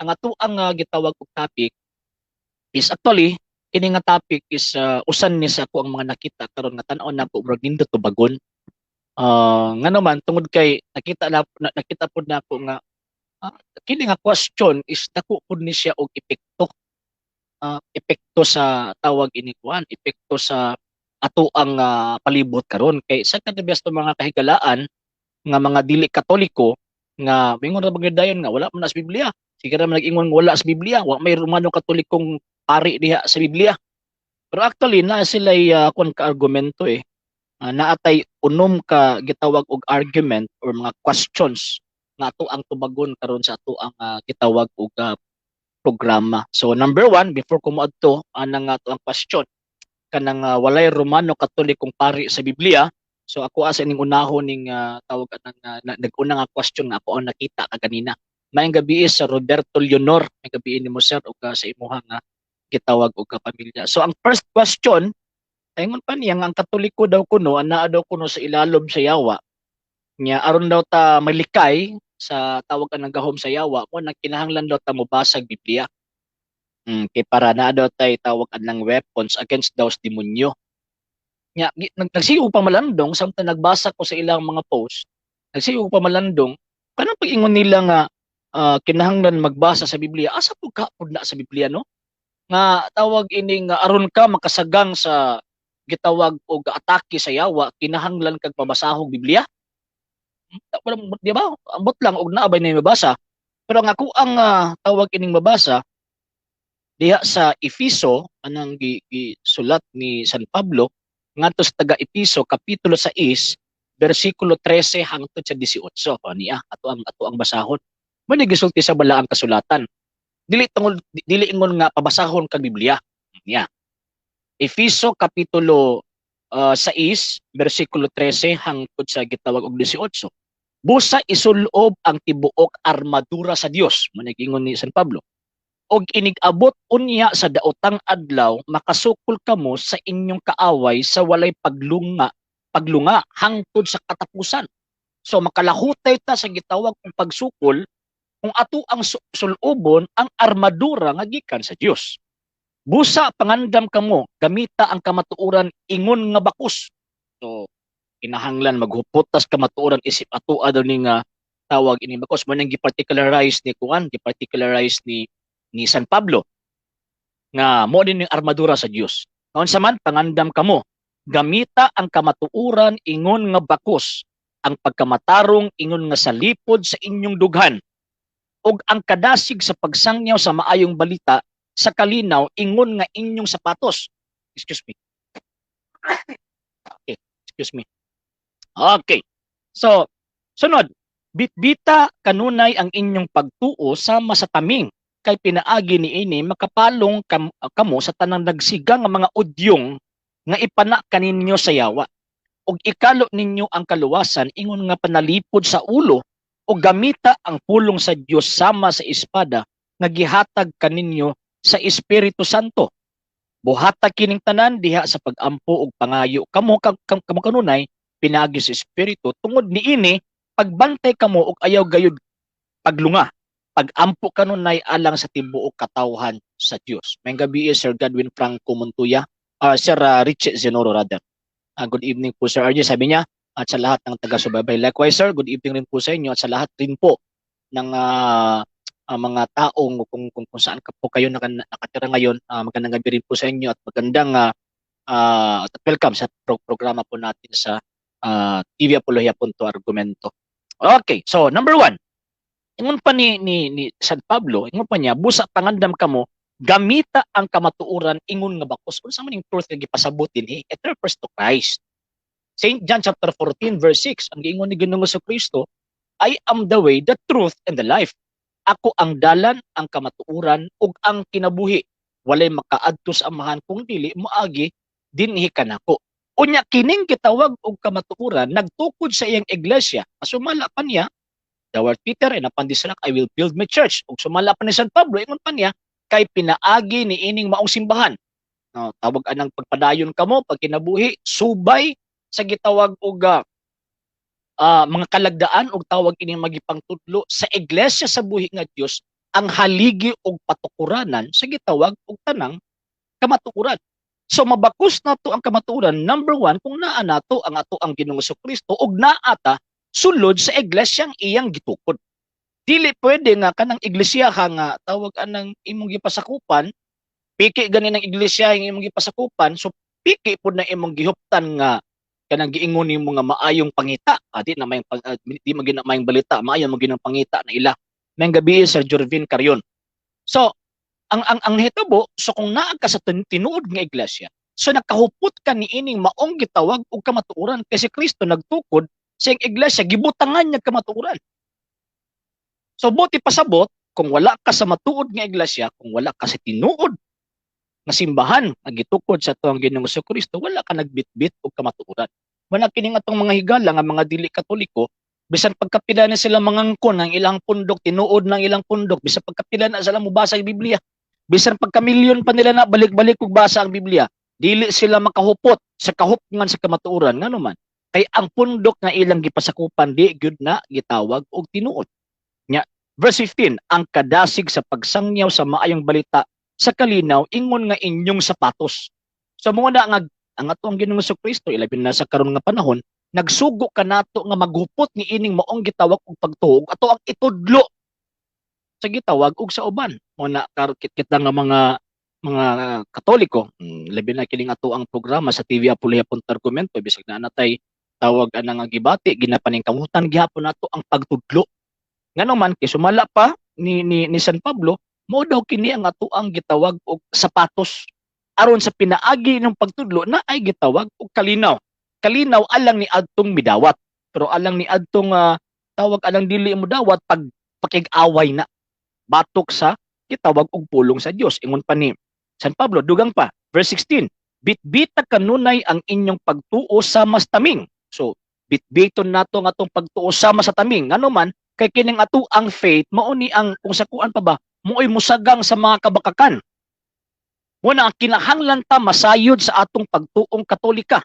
Ang ato ang gitawag og topic is, actually kini nga topic is usan ni sa ako ang mga nakita karon nga tan-aw nako, murag nindot tubagon. Ngano man, tungod kay nakita pud nako nga kini nga question is dako pud ni siya og epekto. Epekto sa tawag ini kuan, epekto sa ato ang palibot karon, kay sa kadabes mga kahigalaan nga mga dili Katoliko nga mingon ra magyud dayon nga wala man na sa Biblia. Sige ra man nag-ingon nga wala sa Biblia, wa may Romano Katolikong pari diha sa Biblia. Pero actually naa sila'y kuan ka argumento eh. Naatay unom ka gitawag og argument or mga questions nga ato ang tubagon karon sa ato ang gitawag og programa. So number one, before ko moadto anang ato ang question kanang walay Romano Katolikong pari sa Biblia. So ako asa ning unahon ning tawag anang nag-una nga question nga ako ang nakita kaganina. Maayong gabi sa Roberto Leonor, maayong gabi nimo, sir, ug sa imuha nga gitawag og pamilya. So ang first question, ingon pa niya nga ang Katoliko daw kuno anaa daw kuno sa ilalom sa yawa. Nya aron daw ta malikay sa tawag anang gahom sa yawa mo, nagkinahanglan daw ta mobasag Biblia. Kay para naa daw tay tawag anang weapons against daw sa demonyo. Nya nagsige og pamalandong samtang nagbasa ko sa ilang mga post, nagsige og pamalandong kanang pag-ingon nila nga kinahanglan magbasa sa Biblia. Asa pud ka pud na sa Biblia, no? Nga tawag ini nga aron ka makasagang sa gitawag og atake sa yawa, kinahanglan kag pabasahog Biblia. Di ba? Ambot lang og naa bay na mabasa. Pero ang ako ang tawag ining mabasa diha sa Efeso, anang gisulat ni San Pablo ngadto sa taga Efeso, kapitulo 6, bersikulo 13 hangtod sa 18. O niya ato ang basahon. Mo ni gisulti sa balaang kasulatan. Dili tungod dili ingon nga pabasahon kag Biblia. Niya. Efeso kapitulo 6 bersikulo 13 hangtod sa gitawag og 18. Busa isulob ang tibuok armadura sa Dios, mo ingon ni San Pablo. Og inig-abot unya sa daotang adlaw, makasukol kamo sa inyong kaaway sa walay paglunga hangtod sa katapusan. So makalahutay ta sa gitawag og pagsukol kung ato ang sulobon ang armadura nga gikan sa Dios. Busa pangandam kamo, gamita ang kamatuoran ingon nga bakos. So kinahanglan maghupotas kamatuoran isip ato daw ni nga tawag ini bakos, mo nang gi-particularize ni kuan, gi-particularize ni San Pablo nga mo din yung armadura sa Dios. Unsa man, pangandam kamo, gamita ang kamatuoran ingon nga bakos, ang pagkamatarong ingon nga salipod sa inyong dughan, ug ang kadasig sa pagsangyaw sa maayong balita sa kalinaw ingon nga inyong sapatos. Excuse me. Okay, excuse me. Okay. So, sunod, bitbita kanunay ang inyong pagtuo sama sa taming, kay pinaagi niini makapalong kamo sa tanang nagsiga nga mga udyong nga ipana kaninyo sa yawa. Ug ikalo ninyo ang kaluwasan ingon nga panalipod sa ulo, ug gamita ang pulong sa Dios sama sa espada nga gihatag kaninyo sa Espiritu Santo. Buhata kining tanan diha sa pagampo ug pangayo kamo kamo kanunay pinaagi sa Espiritu. Tungod niini pagbantay kamo ug ayaw gayud paglunga. Pagampo kanunay alang sa tibuok katawhan sa Dios. Maayong gabi, Sir Godwin Franco Montuya, Sir Richie Zenoro rather. Good evening po, Sir RJ, sabi niya, at sa lahat ng taga-subaybay. Likewise, sir, good evening rin po sa inyo at sa lahat rin po ng mga taong kung saan ka po kayo nakatira ngayon. Magandang gabi rin po sa inyo at magandang at welcome sa programa po natin sa TV Apologia.argumento. Okay, so number one, ingon pa ni San Pablo, ingon pa niya, busa pangandam kamo, gamita ang kamatuoran ingon nga bakos. Unsa man yung truth nga gipasabot dinhi? It refers to Christ. St. John chapter 14 verse 6, ang giingon ni Ginoong Kristo, "I am the way, the truth, and the life." Ako ang dalan, ang kamatuoran, ug ang kinabuhi. Walay makaadto sa Amahan kung dili moagi dinhi kanako. Unya kining gitawag og kamatuoran nagtukod sa iyang iglesia. Masumala pa niya, "Thou art Peter, and upon this rock I will build my church." Ug sumala pa ni San Pablo, ingon pa niya, kay pinaagi ni ining maong simbahan. No, tawag anang pagpadayon kamo pagkinabuhi subay sa gitawag og mga kalagdaan ug tawag ining magipangtudlo sa iglesia sa buhi nga Dios. Ang haligi og patukuranan sa gitawag og tanang kamatuoran. So mabakos nato ang kamatuoran, number one, kung naa nato ang ato ang Ginoong Kristo ug naa ta sulod sa iglesyang iyang gitukod. Dili pwede nga kanang iglesia ka nga tawag anang imong gipasakupan, piki gani ng iglesia ang imong gipasakupan, so piki pud na imong gihuptan nga kanang giingon nimo nga maayong pangita. Ah, di na may pag, di man gina maayong balita, maayo man ginang pangita na ila. Maayong gabi, Sir Jorvin Carion. So ang nahitabo, so kung naa ka sa tinuod nga iglesia, so nakahupot ka niining maong gitawag og kamatuoran kay si Kristo nagtukod sa iyang iglesia, gibutangan niya kamatuoran. So buot ipasabot, kung wala ka sa matuod nga iglesia, kung wala ka sa tinuod nga simbahan nga gitukod sa atuang Ginoong Kristo, wala ka nagbitbit og kamatuoran. Wala kining atong mga higala nga mga dili Katoliko, bisan pagkapila na sila mangangkon ang ilang pundok, tinuod ng ilang pundok, bisan pagkapila na sila mobasa ang Biblia, bisan pagkamilyon pa nila na balik-balik og basa ang Biblia, dili sila makahupot sa kahupngan sa kamatuoran. Ngano man? Kay ang pundok nga ilang gipasakupan di gyud na gitawag og tinuod. Nya, verse 15, ang kadasig sa pagsangyaw sa maayong balita sa kalinaw ingon nga inyong sapatos. So mo na nga ang atong Ginoong Kristo, ilabi na sa karon nga panahon, nagsugo kanato nga maghupot ni ining maong gitawag og pagtuo ato ang itudlo sa gitawag og sa uban. Mo na kita nga mga Katoliko, labi na kining ato ang programa sa TV Apulia Argumento, bisag na natay tawag ana nga gibati, ginapaningkamutan gihapon nato ang pagtudlo. Ngano man kay sumala pa ni San Pablo, mao daw kini ang ato ang gitawag og sapatos aron sa pinaagi ng pagtudlo na ay gitawag og kalinaw. Kalinaw alang ni adtong midawat, pero alang ni adtong tawag alang dili mo dawat, pag pakig-away na batok sa gitawag og pulong sa Dios. Ingon pa ni San Pablo, dugang pa, verse 16, bitbita kanunay ang inyong pagtuo sama sa taming. So bitbiton nato ang atong pagtuo sama sa taming. Ngano man kay kining ato ang faith mao ni ang kung sa kuan pa ba mo'y musagang sa mga kabakakan. Mo na ang kinahanglan ta masayod sa atong pagtuong Katolika.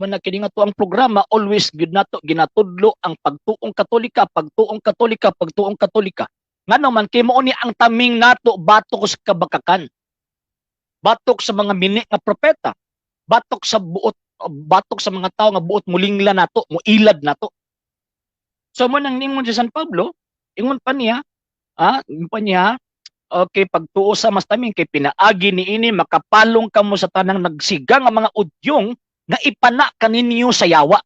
Mo na kini nga ato ang programa, always gyud nato ginatudlo ang pagtuong Katolika, pagtuong Katolika, pagtuong Katolika. Ngano man kay mao ni ang taming nato batok sa kabakakan. Batok sa mga mini nga propeta. Batok sa buot, batok sa mga tao nga buot mulingla nato, muilad nato. So mo nang ningon si San Pablo, ingon pa niya, okay, pagtuo sa mas taming kay pinaagi ni ini makapalong kamo sa tanang nagsiga nga mga udyong nga ipana kaninyo sa yawa.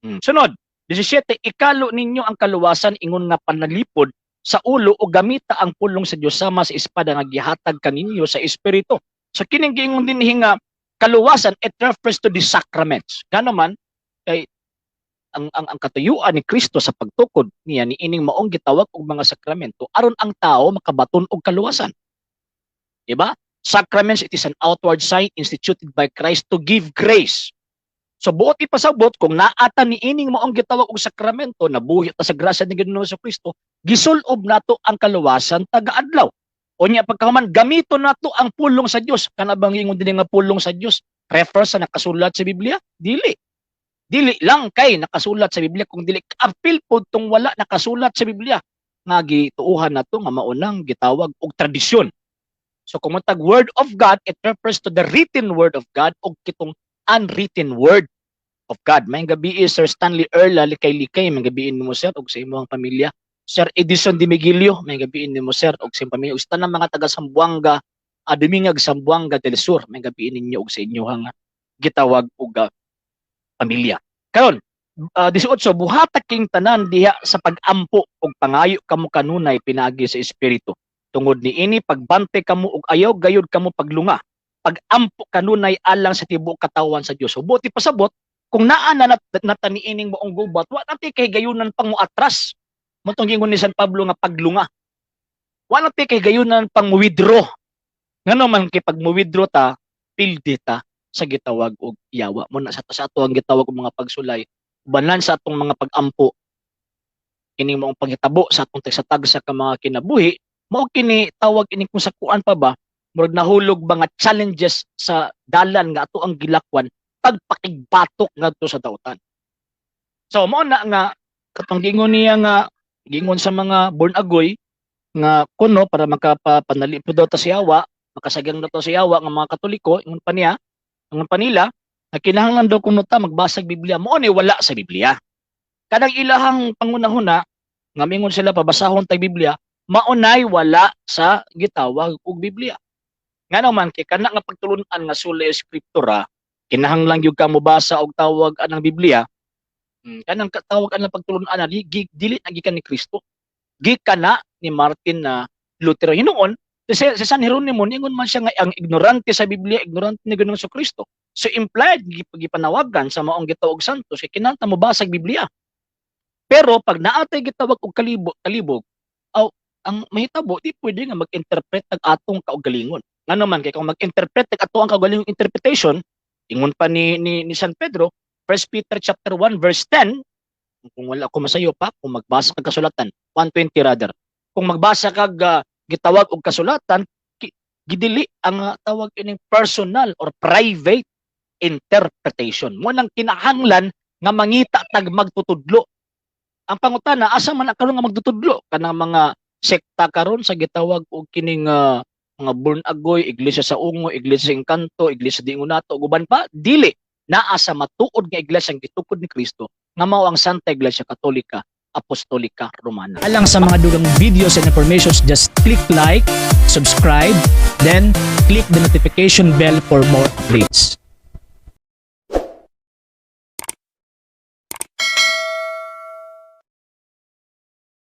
Sunod, 17, ikalo ninyo ang kaluwasan ingon nga panalipod sa ulo o gamita ang pulong sa Dios sama sa espada nga gihatag kaninyo sa Espiritu. So kining giingon dinhi nga kaluwasan, it refers to the sacraments. Ngano man kay ang katuyuan ni Kristo sa pagtukod niya ni ining maong gitawag og mga sakramento aron ang tao makabaton og kaluwasan. Diba? Sacraments, it is an outward sign instituted by Christ to give grace. So buot ipasabot, kung naata ni ining maong gitawag og sakramento, nabuhi ta sa grasya ni Ginoong Kristo, gisulob nato ang kaluwasan taga-adlaw. Unya pagkahuman, gamiton nato ang pulong sa Dios. Kana bang ingon dinhi nga pulong sa Dios refer sa nakasulat sa Biblia? Dili. Dili lang kay nakasulat sa Biblia, kung dili apil pod tong wala nakasulat sa Biblia nga gituohan nato nga maunang gitawag og tradisyon. So kung matag word of God, it refers to the written word of God og kitong unwritten word of God. Maayong gabi, Sir Stanley Earl Likay-Likay, maayong gabi nimo, sir, og sa imong pamilya. Sir Edison Di Miguelio, maayong gabi nimo, sir, og sa imong pamilya. Ug sa tanang mga taga Zamboanga, Dumingag, Zamboanga del Sur, maayong gabi ninyo og sa inyong gitawag og pamilya. Karon, 18, buhata king tanan diha sa pag-ampo og pangayo kamo kanunay pinaagi sa Espiritu. Tungod niini pagbante kamo og ayaw gayud kamo paglunga. Pag-ampo kanunay alang sa tibuok katawan sa Dios. So buot ipasabot, kung naa na nataniining maong gubat, wa na kay gayunan pang moatras. Mao tong giingon ni San Pablo nga paglunga. Wa na kay gayunan pang mo-withdraw. Ngano man kay pag mo-withdraw ta, pildi ta sa gitawag og yawa. Mo na sa ato ang gitawag og mga pagsulay, ubanan sa atong mga pag-ampo, kining maong panghitabo sa atong tagsa-tagsa ka mga kinabuhi, mao kini tawag ini kung sa kuan pa ba, murag nahulog ba nga challenges sa dalan nga ato ang gilakwan pagpakigbatok ngadto sa dautan. So mo na nga katong giingon niya nga giingon sa mga born agoy, Nga kuno para makapapanali po daw ta sa yawa, makasagyang daw ta sa yawa nga mga Katoliko, ingon pa niya, ingon pa nila, na kinahanglan daw kuno ta magbasa og Biblia. Mao ni wala sa Biblia. Kanang ilahang pangunahuna nga mingon sila pabasahon tag Biblia, maunay wala sa gitawag og Biblia. Ngano man kay kana nga pagtulun-an nga sola scriptura, kinahanglan gyud ka mobasa og tawag anang Biblia. Kanang tawag anang pagtulun-an na dili na gikan ni Kristo. Gikan na ni Martin na Lutero. Hinuon si San Jeronimo ningon man siya nga ang ignorante sa Biblia, ignorante ni Ginoong Kristo. So implied gipanawagan sa maong gitawag santos kay kinahanglan mo basag Biblia. Pero pag naatay gitawag og kalibog, aw ang mahitabo di pwede nga mag-interpret tag atong kaugalingon. Ngano man kay kung mag-interpret tag ato ang kaugalingong interpretation, ingon pa ni San Pedro, 1 Peter chapter 1 verse 10, kung wala ko masayo pa, kung magbasa kag kasulatan, 120 rather. Kung magbasa kag gitawag og kasulatan, gidili ang tawag ining personal or private interpretation. Mo nang kinahanglan nga mangita tag magtutudlo. Ang pangutana, asa man na karon nga magtutudlo? Kanang mga sekta karon sa gitawag og kining mga Born Agoy, Iglesia sa Ungo, Iglesia sa Engkanto, Iglesia di Ingunato, ug uban pa, dili naa sa matuod nga iglesia ang gitukod ni Kristo nga mao ang Santa Iglesia Katolika Apostolika Romana. Alang sa mga dugang videos and informations, just click like, subscribe, then click the notification bell for more updates.